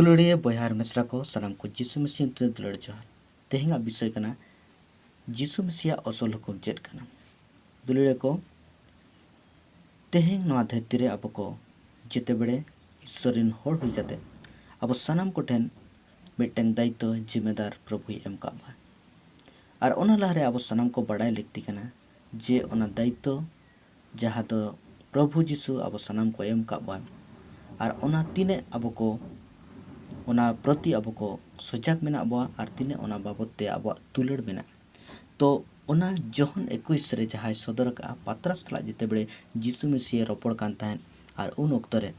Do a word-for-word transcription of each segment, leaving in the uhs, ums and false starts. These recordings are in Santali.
ᱫᱩᱞᱟᱹᱲᱤᱭᱟᱹ ᱵᱚᱭᱦᱟ ᱟᱨ ᱢᱤᱥᱨᱟ ᱠᱚ, ᱥᱟᱱᱟᱢ ᱠᱚ ᱡᱤᱥᱩ ᱢᱤᱥᱤ ᱧᱩᱛᱩᱢ ᱛᱮ ᱫᱩᱞᱟᱹᱲ ᱡᱚᱦᱟᱨ᱾ ᱛᱮᱦᱮᱧᱟᱜ ᱵᱤᱥᱚᱭ ᱠᱟᱱᱟ ᱡᱤᱥᱩ ᱢᱤᱥᱤᱭᱟᱜ ᱚᱥᱚᱞ ᱦᱩᱠᱩᱢ ᱪᱮᱫ ᱠᱟᱱᱟ? ᱫᱩᱞᱟᱹᱲᱤᱭᱟᱹ ᱠᱚ, ᱛᱮᱦᱮᱧ ᱱᱚᱣᱟ ᱫᱷᱟᱹᱨᱛᱤ ᱨᱮ ᱟᱵᱚ ᱠᱚ ᱡᱮᱛᱮ ᱵᱮᱲᱮ ᱤᱥᱥᱚᱨ ᱨᱮᱱ ᱦᱚᱲ ᱦᱩᱭ ᱠᱟᱛᱮ ᱟᱵᱚ ᱥᱟᱱᱟᱢ ᱠᱚᱴᱷᱮᱱ ᱢᱤᱫᱴᱟᱝ ᱫᱟᱭᱤᱛᱛᱚ ᱡᱤᱢᱮᱫᱟᱨ ᱯᱨᱚᱵᱷᱩᱭ ᱮᱢ ᱠᱟᱜ ᱵᱚᱱᱟ᱾ ᱟᱨ ᱚᱱᱟ ᱞᱟᱦᱟᱨᱮ ᱟᱵᱚ ᱥᱟᱱᱟᱢ ᱠᱚ ᱵᱟᱲᱟᱭ ᱞᱟᱹᱠᱛᱤ ᱠᱟᱱᱟ ᱡᱮ ᱚᱱᱟ ᱫᱟᱭᱤᱛᱛᱚ ᱡᱟᱦᱟᱸ ᱫᱚ ᱯᱨᱚᱵᱷᱩ ᱡᱤᱥᱩ ᱟᱵᱚ ᱥᱟᱱᱟᱢ ᱠᱚ ᱮᱢ ᱠᱟᱜ ᱵᱚᱱᱟ, ᱟᱨ ᱚᱱᱟ ᱛᱤᱱᱟᱹᱜ ᱟᱵᱚ ᱠᱚ ᱚᱱᱟ ᱯᱨᱚᱛᱤ ᱟᱵᱚ ᱠᱚ ᱥᱚᱡᱟᱜᱽ ᱢᱮᱱᱟᱜ ᱵᱚᱱᱟ ᱟᱨ ᱛᱤᱱᱟᱹᱜ ᱚᱱᱟ ᱵᱟᱵᱚᱛ ᱛᱮ ᱟᱵᱚᱣᱟᱜ ᱫᱩᱞᱟᱹᱲ ᱢᱮᱱᱟᱜᱼᱟ᱾ ᱛᱚ ᱚᱱᱟ ᱡᱚᱦᱚᱱ ᱮᱠᱩᱥ ᱨᱮ ᱡᱟᱦᱟᱸᱭ ᱥᱚᱫᱚᱨ ᱟᱠᱟᱫᱼᱟ, ᱯᱟᱛᱨᱟᱥ ᱥᱟᱞᱟᱜ ᱡᱮᱛᱮ ᱵᱮᱲᱮ ᱡᱤᱥᱩ ᱢᱤᱥᱤᱭᱮ ᱨᱚᱯᱚᱲ ᱠᱟᱱ ᱛᱟᱦᱮᱸᱫ, ᱟᱨ ᱩᱱ ᱚᱠᱛᱚ ᱨᱮ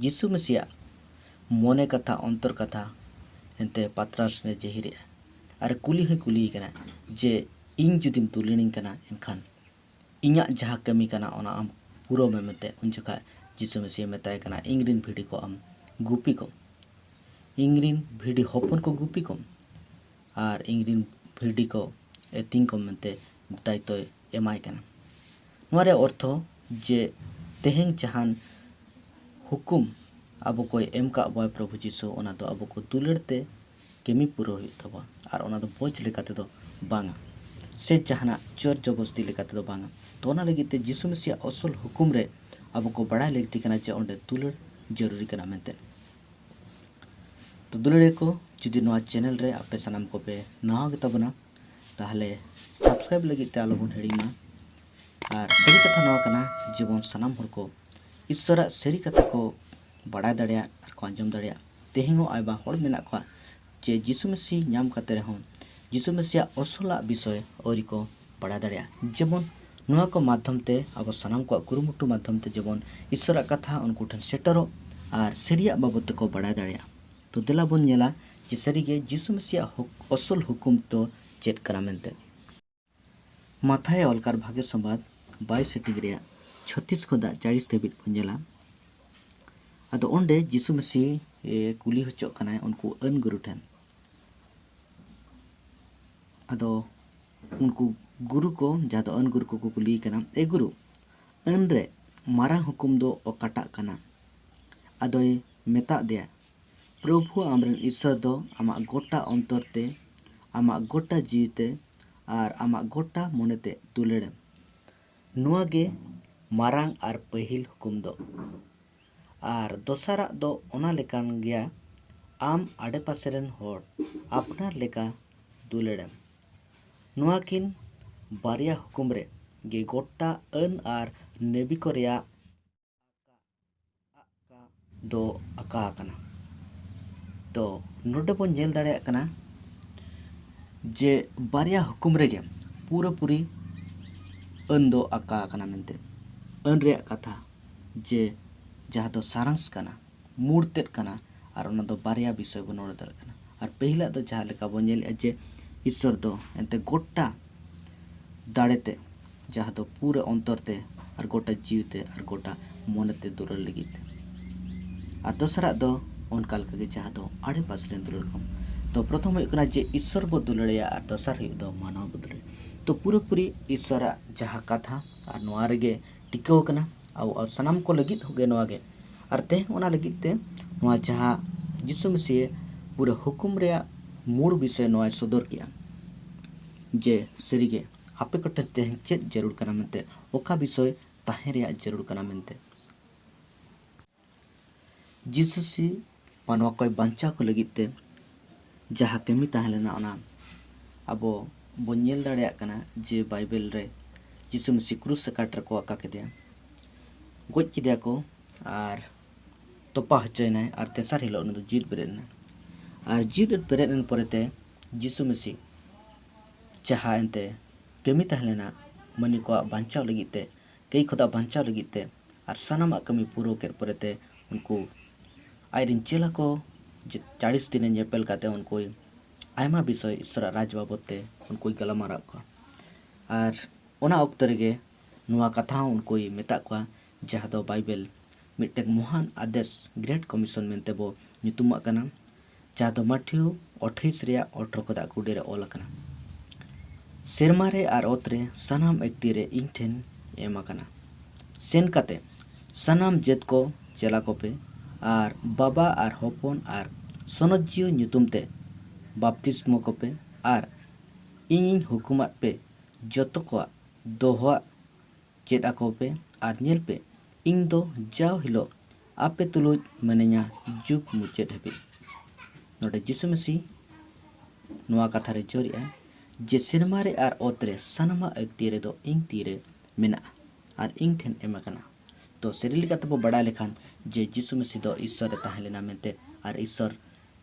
ᱡᱤᱥᱩ ᱢᱤᱥᱤᱭᱟᱜ ᱢᱚᱱᱮ ᱠᱟᱛᱷᱟ, ᱚᱱᱛᱚᱨ ᱠᱟᱛᱷᱟ ᱮᱱᱛᱮ ᱯᱟᱛᱨᱟᱥ ᱨᱮ ᱡᱟᱹᱦᱤᱨᱮᱜᱼᱟ᱾ ᱟᱨ ᱠᱩᱞᱤ ᱦᱚᱸᱭ ᱠᱩᱞᱤᱭᱮ ᱠᱟᱱᱟ ᱡᱮ, "ᱤᱧ ᱡᱩᱫᱤᱢ ᱫᱩᱞᱟᱹᱲᱤᱧ ᱠᱟᱱᱟ, ᱮᱱᱠᱷᱟᱱ ᱤᱧᱟᱹᱜ ᱡᱟᱦᱟᱸ ᱠᱟᱹᱢᱤ ᱠᱟᱱᱟ, ᱚᱱᱟ ᱟᱢ ᱯᱩᱨᱟᱹᱣ ᱢᱮ" ᱢᱮᱱᱛᱮ᱾ ᱩᱱ ᱡᱚᱠᱷᱟᱡ ᱡᱤᱥᱩ ᱢᱤᱥᱤᱭᱮ ᱢᱮᱛᱟᱭ ᱠᱟᱱᱟ, "ᱤᱧ ᱨᱮᱱ ᱵᱷᱤᱰᱤ ᱠᱚ ᱟᱢ ᱜᱩᱯᱤ ᱠᱚᱢ, ᱤᱧ ᱨᱮᱱ ᱵᱷᱤᱰᱤ ᱦᱚᱯᱚᱱ ᱠᱚ ᱜᱩᱯᱤ ᱠᱚᱢ, ᱟᱨ ᱤᱧ ᱨᱮᱱ ᱵᱷᱤᱰᱤ ᱠᱚ ᱟᱹᱛᱤᱧ ᱠᱚᱢ" ᱢᱮᱱᱛᱮ ᱫᱟᱭᱤᱛᱛᱚᱭ ᱮᱢᱟᱭ ᱠᱟᱱᱟ᱾ ᱱᱚᱣᱟ ᱨᱮᱭᱟᱜ ᱚᱨᱛᱷᱚ ᱡᱮ ᱛᱮᱦᱮᱧ ᱡᱟᱦᱟᱱ ᱦᱩᱠᱩᱢ ᱟᱵᱚ ᱠᱚᱭ ᱮᱢ ᱠᱟᱜ ᱵᱚᱱᱟ ᱯᱨᱚᱵᱷᱩ ᱡᱤᱥᱩ, ᱚᱱᱟ ᱫᱚ ᱟᱵᱚ ᱠᱚ ᱫᱩᱞᱟᱹᱲ ᱛᱮ ᱠᱟᱹᱢᱤ ᱯᱩᱨᱟᱹᱣ ᱦᱩᱭᱩᱜ ᱛᱟᱵᱚᱱᱟ, ᱟᱨ ᱚᱱᱟ ᱫᱚ ᱵᱚᱡᱽ ᱞᱮᱠᱟ ᱛᱮᱫᱚ ᱵᱟᱝᱟ, ᱥᱮ ᱡᱟᱦᱟᱱᱟᱜ ᱡᱳᱨ ᱡᱚᱵᱚᱥᱛᱤ ᱞᱮᱠᱟ ᱛᱮᱫᱚ ᱵᱟᱝᱟ᱾ ᱛᱚ ᱚᱱᱟ ᱞᱟᱹᱜᱤᱫ ᱛᱮ ᱡᱤᱥᱩ ᱢᱤᱥᱤᱭᱟᱜ ᱚᱥᱚᱞ ᱦᱩᱠᱩᱢ ᱨᱮ ᱟᱵᱚ ᱠᱚ ᱵᱟᱲᱟᱭ ᱞᱟᱹᱠᱛᱤ ᱠᱟᱱᱟ ᱡᱮ ᱚᱸᱰᱮ ᱫᱩᱞᱟᱹᱲ ᱡᱟᱹᱨᱩᱨᱤ ᱠᱟᱱᱟ ᱢᱮᱱᱛᱮ᱾ ᱛᱚ ᱫᱩᱞᱟᱹᱲᱤᱭᱟᱹ ᱠᱚ, ᱡᱩᱫᱤ ᱱᱚᱣᱟ ᱪᱮᱱᱮᱞ ᱨᱮ ᱟᱯᱮ ᱥᱟᱱᱟᱢ ᱠᱚᱯᱮ ᱱᱟᱣᱟ ᱜᱮᱛᱟ ᱵᱚᱱᱟ, ᱛᱟᱦᱚᱞᱮ ᱥᱟᱵᱥᱠᱨᱟᱭᱤᱵ ᱞᱟᱹᱜᱤᱫ ᱛᱮ ᱟᱞᱚᱵᱚᱱ ᱦᱤᱲᱤᱧ ᱢᱟ᱾ ᱟᱨ ᱥᱟᱹᱨᱤ ᱠᱟᱛᱷᱟ ᱱᱚᱣᱟ ᱠᱟᱱᱟ, ᱡᱮᱢᱚᱱ ᱥᱟᱱᱟᱢ ᱦᱚᱲ ᱠᱚ ᱤᱥᱥᱚᱨᱟᱜ ᱥᱟᱹᱨᱤ ᱠᱟᱛᱷᱟ ᱠᱚ ᱵᱟᱲᱟᱭ ᱫᱟᱲᱮᱭᱟᱜ ᱟᱨ ᱠᱚ ᱟᱸᱡᱚᱢ ᱫᱟᱲᱮᱭᱟᱜ᱾ ᱛᱮᱦᱮᱧ ᱦᱚᱸ ᱟᱭᱢᱟ ᱦᱚᱲ ᱢᱮᱱᱟᱜ ᱠᱚᱣᱟ ᱡᱮ ᱡᱤᱥᱩ ᱢᱤᱥᱤ ᱧᱟᱢ ᱠᱟᱛᱮ ᱨᱮᱦᱚᱸ ᱡᱤᱥᱩ ᱢᱤᱥᱤᱭᱟᱜ ᱚᱥᱚᱞᱟᱜ ᱵᱤᱥᱚᱭ ᱟᱹᱣᱨᱤ ᱠᱚ ᱵᱟᱲᱟᱭ ᱫᱟᱲᱮᱭᱟᱜᱼᱟ᱾ ᱡᱮᱢᱚᱱ ᱱᱚᱣᱟ ᱠᱚ ᱢᱟᱫᱽᱫᱷᱚᱢ ᱛᱮ, ᱟᱵᱚ ᱥᱟᱱᱟᱢ ᱠᱚᱣᱟᱜ ᱠᱩᱨᱩᱢᱩᱴᱩ ᱢᱟᱫᱽᱫᱷᱚᱢ ᱛᱮ, ᱡᱮᱢᱚᱱ ᱤᱥᱥᱚᱨᱟᱜ ᱠᱟᱛᱷᱟ ᱩᱱᱠᱩ ᱴᱷᱮᱱ ᱥᱮᱴᱮᱨᱚᱜ ᱟᱨ ᱥᱟᱹᱨᱤᱭᱟᱜ ᱵᱟᱵᱚᱫ ᱛᱮᱠᱚ ᱵᱟᱲᱟᱭ ᱫᱟᱲᱮᱭᱟᱜᱼᱟ᱾ ᱛᱚ ᱫᱮᱞᱟ ᱵᱚᱱ ᱧᱮᱞᱟ ᱡᱮ ᱥᱟᱹᱨᱤᱜᱮ ᱡᱤᱥᱩ ᱢᱤᱥᱤᱭᱟᱜ ᱦᱩᱠ-, ᱚᱥᱚᱞ ᱦᱩᱠᱩᱢ ᱫᱚ ᱪᱮᱫ ᱠᱟᱱᱟ ᱢᱮᱱᱛᱮ᱾ ᱢᱟᱛᱷᱟᱭ ᱚᱞ ᱠᱟᱨ ᱵᱷᱟᱜᱮ ᱥᱚᱢᱵᱟᱫ ᱵᱟᱭᱤᱥ ᱴᱤᱠ ᱨᱮᱭᱟᱜ ᱪᱷᱚᱛᱤᱥ ᱠᱷᱚᱱᱟᱜ ᱪᱟᱲᱤᱥ ᱫᱷᱟᱹᱵᱤᱡ ᱵᱚᱱ ᱧᱮᱞᱟ᱾ ᱟᱫᱚ ᱚᱸᱰᱮ ᱡᱤᱥᱩ ᱢᱤᱥᱤ, ᱮ, ᱠᱩᱞᱤ ᱦᱚᱪᱚᱜ ᱠᱟᱱᱟᱭ ᱩᱱᱠᱩ ᱟᱹᱱ ᱜᱩᱨᱩ ᱴᱷᱮᱱ᱾ ᱟᱫᱚ ᱩᱱᱠᱩ ᱜᱩᱨᱩ ᱠᱚ, ᱡᱟᱦᱟᱸ ᱫᱚ ᱟᱹᱱ ᱜᱩᱨᱩ ᱠᱚᱠᱚ ᱠᱩᱞᱤᱭᱮ ᱠᱟᱱᱟ, "ᱮ ᱜᱩᱨᱩ, ᱟᱹᱱ ᱨᱮ ᱢᱟᱨᱟᱝ ᱦᱩᱠᱩᱢ ᱫᱚ ᱚᱠᱟᱴᱟᱜ ᱠᱟᱱᱟ?" ᱟᱫᱚᱭ ᱢᱮᱛᱟᱫ ᱫᱮᱭᱟ, ᱯᱨᱚᱵᱷᱩ ᱟᱢᱨᱮᱱ ᱤᱥᱥᱚᱨ ᱫᱚ ᱟᱢᱟᱜ ᱜᱚᱴᱟ ᱚᱱᱛᱚᱨ ᱛᱮ, ᱟᱢᱟᱜ ᱜᱚᱴᱟ ᱡᱤᱣᱤ ᱛᱮ ᱟᱨ ᱟᱢᱟᱜ ᱜᱚᱴᱟ ᱢᱚᱱᱮ ᱛᱮ ᱫᱩᱞᱟᱹᱲᱮᱢ᱾ ᱱᱚᱣᱟ ᱜᱮ ᱢᱟᱨᱟᱝ ᱟᱨ ᱯᱟᱹᱦᱤᱞ ᱦᱩᱠᱩᱢ ᱫᱚ᱾ ᱟᱨ ᱫᱚᱥᱟᱨᱟᱜ ᱫᱚ ᱚᱱᱟ ᱞᱮᱠᱟᱱ ᱜᱮᱭᱟ, ᱟᱢ ᱟᱰᱮᱯᱟᱥᱮ ᱨᱮᱱ ᱦᱚᱲ ᱟᱯᱱᱟᱨ ᱞᱮᱠᱟ ᱫᱩᱞᱟᱹᱲᱮᱢ᱾ ᱱᱚᱣᱟ ᱠᱤᱱ ᱵᱟᱨᱭᱟ ᱦᱩᱠᱩᱢ ᱨᱮ ᱜᱮ ᱜᱚᱴᱟ ᱟᱹᱱ ᱟᱨ ᱱᱟᱵᱤ ᱠᱚ ᱨᱮᱭᱟᱜ ᱫᱚ ᱟᱠᱟ ᱟᱠᱟᱱᱟ᱾ ᱛᱚ ᱱᱚᱰᱮ ᱵᱚᱱ ᱧᱮᱞ ᱫᱟᱲᱮᱭᱟᱜ ᱠᱟᱱᱟ ᱡᱮ ᱵᱟᱨᱭᱟ ᱦᱩᱠᱩᱢ ᱨᱮᱜᱮ ᱯᱩᱨᱟᱹᱯᱩᱨᱤ ᱟᱹᱱ ᱫᱚ ᱟᱠᱟ ᱟᱠᱟᱱᱟ ᱢᱮᱱᱛᱮ᱾ ᱟᱹᱱ ᱨᱮᱭᱟᱜ ᱠᱟᱛᱷᱟ ᱡᱮ ᱡᱟᱦᱟᱸ ᱫᱚ ᱥᱟᱨᱟᱝᱥ ᱠᱟᱱᱟ, ᱢᱩᱲ ᱛᱮᱫ ᱠᱟᱱᱟ, ᱟᱨ ᱚᱱᱟ ᱫᱚ ᱵᱟᱨᱭᱟ ᱵᱤᱥᱚᱭ ᱵᱚᱱ ᱨᱚᱲ ᱫᱟᱲᱮᱭᱟᱜ ᱠᱟᱱᱟ᱾ ᱟᱨ ᱯᱟᱹᱦᱤᱞᱟᱜ ᱫᱚ ᱡᱟᱦᱟᱸ ᱞᱮᱠᱟ ᱵᱚᱱ ᱧᱮᱞᱮᱫᱼᱟ ᱡᱮ ᱤᱥᱥᱚᱨ ᱫᱚ ᱮᱱᱛᱮ ᱜᱚᱴᱟ ᱫᱟᱲᱮᱛᱮ, ᱡᱟᱦᱟᱸ ᱫᱚ ᱯᱩᱨᱟᱹ ᱚᱱᱛᱚᱨ ᱛᱮ ᱟᱨ ᱜᱚᱴᱟ ᱡᱤᱣᱤ ᱛᱮ ᱟᱨ ᱜᱚᱴᱟ ᱢᱚᱱᱮ ᱛᱮ ᱫᱩᱞᱟᱹᱲ ᱞᱟᱹᱜᱤᱫ ᱛᱮ᱾ ᱟᱨ ᱫᱚᱥᱟᱨᱟᱜ ᱫᱚ ᱚᱱᱠᱟ ᱞᱮᱠᱟᱜᱮ ᱡᱟᱦᱟᱸ ᱫᱚ ᱟᱲᱮ ᱯᱟᱥᱮ ᱨᱮᱱ ᱫᱩᱞᱟᱹᱲ ᱠᱚ᱾ ᱛᱚ ᱯᱨᱚᱛᱷᱚᱢ ᱦᱩᱭᱩᱜ ᱠᱟᱱᱟ ᱡᱮ ᱤᱥᱥᱚᱨ ᱵᱚ ᱫᱩᱞᱟᱹᱲᱟᱭᱟ ᱟᱨ ᱫᱚᱥᱟᱨ ᱦᱩᱭᱩᱜ ᱫᱚ ᱢᱟᱱᱣᱟ ᱵᱚ ᱫᱩᱞᱟᱹᱲᱟᱭᱟ᱾ ᱛᱚ ᱯᱩᱨᱟᱹᱯᱩᱨᱤ ᱤᱥᱥᱚᱨᱟᱜ ᱡᱟᱦᱟᱸ ᱠᱟᱛᱷᱟ ᱟᱨ ᱱᱚᱣᱟ ᱨᱮᱜᱮ ᱴᱤᱠᱟᱹᱣ ᱟᱠᱟᱱᱟ ᱟᱵᱚ ᱥᱟᱱᱟᱢ ᱠᱚ ᱞᱟᱹᱜᱤᱫ ᱜᱮ ᱱᱚᱣᱟ ᱜᱮ᱾ ᱟᱨ ᱛᱮᱦᱮᱧ ᱚᱱᱟ ᱞᱟᱹᱜᱤᱫ ᱛᱮ ᱱᱚᱣᱟ ᱡᱟᱦᱟᱸ ᱡᱤᱥᱩ ᱢᱟᱹᱥᱤᱦ ᱯᱩᱨᱟᱹ ᱦᱩᱠᱩᱢ ᱨᱮᱭᱟᱜ ᱢᱩᱲ ᱵᱤᱥᱚᱭ ᱱᱚᱣᱟᱭ ᱥᱚᱫᱚᱨ ᱠᱮᱜᱼᱟ ᱡᱮ ᱥᱟᱹᱨᱤᱜᱮ ᱟᱯᱮ ᱠᱚᱴᱷᱮᱱ ᱛᱮᱦᱮᱧ ᱪᱮᱫ ᱡᱟᱹᱨᱩᱲ ᱠᱟᱱᱟ ᱢᱮᱱᱛᱮ, ᱚᱠᱟ ᱵᱤᱥᱚᱭ ᱛᱟᱦᱮᱸ ᱨᱮᱭᱟᱜ ᱡᱟᱹᱨᱩᱲ ᱠᱟᱱᱟ ᱢᱮᱱᱛᱮ᱾ ᱡᱤᱥᱩ ᱥᱤ ᱢᱟᱱᱣᱟ ᱠᱚᱭ ᱵᱟᱧᱪᱟᱣ ᱠᱚ ᱞᱟᱹᱜᱤᱫ ᱛᱮ ᱡᱟᱦᱟᱸ ᱠᱟᱹᱢᱤ ᱛᱟᱦᱮᱸ ᱞᱮᱱᱟ, ᱚᱱᱟ ᱟᱵᱚ ᱵᱚᱱ ᱧᱮᱞ ᱫᱟᱲᱮᱭᱟᱜ ᱠᱟᱱᱟ ᱡᱮ ᱵᱟᱭᱵᱮᱞ ᱨᱮ ᱡᱤᱥᱩ ᱢᱟᱹᱥᱤ ᱠᱨᱩᱥ ᱥᱮ ᱠᱟᱴ ᱨᱮᱠᱚ ᱟᱠᱟ ᱠᱮᱫᱮᱭᱟ, ᱜᱚᱡ ᱠᱮᱫᱮᱭᱟ ᱠᱚ ᱟᱨ ᱛᱚᱯᱟ ᱦᱚᱪᱚᱭᱮᱱᱟᱭ ᱟᱨ ᱛᱮᱥᱟᱨ ᱦᱤᱞᱳᱜ ᱩᱱᱤ ᱫᱚ ᱡᱤᱣᱮᱫ ᱵᱮᱨᱮᱫ ᱮᱱᱟ᱾ ᱟᱨ ᱡᱤᱣᱮᱫ ᱵᱮᱨᱮᱫ ᱮᱱ ᱯᱚᱨᱮᱛᱮ ᱡᱤᱥᱩ ᱢᱟᱹᱥᱤ ᱡᱟᱦᱟᱸ ᱮᱱᱛᱮ ᱠᱟᱹᱢᱤ ᱛᱟᱦᱮᱸ ᱞᱮᱱᱟ ᱢᱟᱹᱱᱢᱤ ᱠᱚᱣᱟᱜ ᱵᱟᱧᱪᱟᱣ ᱞᱟᱹᱜᱤᱫ ᱛᱮ, ᱠᱟᱹᱭ ᱠᱷᱚᱫᱟ ᱵᱟᱧᱪᱟᱣ ᱞᱟᱹᱜᱤᱫ ᱛᱮ, ᱟᱨ ᱥᱟᱱᱟᱢᱟᱜ ᱠᱟᱹᱢᱤ ᱯᱩᱨᱟᱹᱣ ᱠᱮᱫ ᱯᱚᱨᱮᱛᱮ ᱩᱱᱠᱩ ᱟᱡᱨᱮᱱ ᱪᱮᱞᱟ ᱠᱚ ᱡᱮ ᱪᱟᱲᱤᱥ ᱫᱤᱱᱮ ᱧᱮᱯᱮᱞ ᱠᱟᱛᱮ ᱩᱱᱠᱩᱭ ᱟᱭᱢᱟ ᱵᱤᱥᱚᱭ ᱤᱥᱚᱨᱟᱜ ᱨᱟᱡᱽ ᱵᱟᱵᱚᱫ ᱛᱮ ᱩᱱᱠᱩᱭ ᱜᱟᱞᱢᱟᱨᱟᱣ ᱠᱚᱣᱟ᱾ ᱟᱨ ᱚᱱᱟ ᱚᱠᱛᱚ ᱨᱮᱜᱮ ᱱᱚᱣᱟ ᱠᱟᱛᱷᱟ ᱦᱚᱸ ᱩᱱᱠᱩᱭ ᱢᱮᱛᱟᱜ ᱠᱚᱣᱟ, ᱡᱟᱦᱟᱸ ᱫᱚ ᱵᱟᱭᱵᱮᱞ ᱢᱤᱫᱴᱮᱱ ᱢᱚᱦᱟᱱ ᱟᱫᱮᱥ, ᱜᱨᱮᱴ ᱠᱚᱢᱤᱥᱚᱱ ᱢᱮᱱᱛᱮ ᱵᱚ ᱧᱩᱛᱩᱢᱟᱜ ᱠᱟᱱᱟ, ᱡᱟᱦᱟᱸ ᱫᱚ ᱢᱟᱴᱷᱤᱭᱩ ᱟᱴᱷᱟᱭᱤᱥ ᱨᱮᱭᱟᱜ ᱟᱴᱷᱨᱚ ᱠᱷᱚᱱᱟᱜ ᱠᱩᱲᱤ ᱨᱮ ᱚᱞ ᱟᱠᱟᱱᱟ᱾ ᱥᱮᱨᱢᱟ ᱨᱮ ᱟᱨ ᱚᱛ ᱨᱮ ᱥᱟᱱᱟᱢ ᱮᱠᱛᱤ ᱨᱮ ᱤᱧ ᱴᱷᱮᱱ ᱮᱢ ᱟᱠᱟᱱᱟ᱾ ᱥᱮᱱ ᱠᱟᱛᱮ ᱥᱟᱱᱟᱢ ᱡᱟᱹᱛ ᱠᱚ ᱪᱮᱞᱟ ᱠᱚᱯᱮ ᱟᱨ ᱵᱟᱵᱟ ᱟᱨ ᱦᱚᱯᱚᱱ ᱟᱨ ᱥᱚᱱᱚᱛ ᱡᱤᱣᱤ ᱧᱩᱛᱩᱢ ᱛᱮ ᱵᱟᱯᱛᱤᱥᱢᱚ ᱠᱚᱯᱮ, ᱟᱨ ᱤᱧᱤᱧ ᱦᱩᱠᱩᱢᱟᱫ ᱯᱮ ᱡᱚᱛᱚ ᱠᱚᱣᱟᱜ ᱫᱚᱦᱚᱣᱟᱜ ᱪᱮᱫ ᱟᱠᱚ ᱯᱮ, ᱟᱨ ᱧᱮᱞ ᱯᱮ, ᱤᱧ ᱫᱚ ᱡᱟᱣ ᱦᱤᱞᱳᱜ ᱟᱯᱮ ᱛᱩᱞᱩᱡ ᱢᱤᱱᱟᱹᱧᱟ ᱡᱩᱜᱽ ᱢᱩᱪᱟᱹᱫ ᱦᱟᱹᱵᱤᱡ᱾ ᱱᱚᱰᱮ ᱡᱤᱥᱩ ᱢᱟᱹᱥᱤ ᱱᱚᱣᱟ ᱠᱟᱛᱷᱟ ᱨᱮ ᱡᱳᱨᱮᱜᱼᱟ ᱡᱮ ᱥᱮᱨᱢᱟ ᱨᱮ ᱟᱨ ᱚᱛ ᱨᱮ ᱥᱟᱱᱟᱢᱟᱜ ᱟᱹᱭᱫᱟᱹᱨᱤ ᱫᱚ ᱤᱧ ᱛᱤᱨᱮ ᱢᱮᱱᱟᱜᱼᱟ ᱟᱨ ᱤᱧ ᱴᱷᱮᱱ ᱮᱢ ᱟᱠᱟᱱᱟ᱾ ᱛᱚ ᱥᱟᱹᱨᱤ ᱞᱮᱠᱟ ᱛᱮᱵᱚ ᱵᱟᱲᱟᱭ ᱞᱮᱠᱷᱟᱱ ᱡᱮ ᱡᱤᱥᱩ ᱢᱟᱹᱥᱤ ᱫᱚ ᱤᱥᱥᱚᱨ ᱮ ᱛᱟᱦᱮᱸ ᱞᱮᱱᱟ ᱢᱮᱱᱛᱮ, ᱟᱨ ᱤᱥᱥᱚᱨ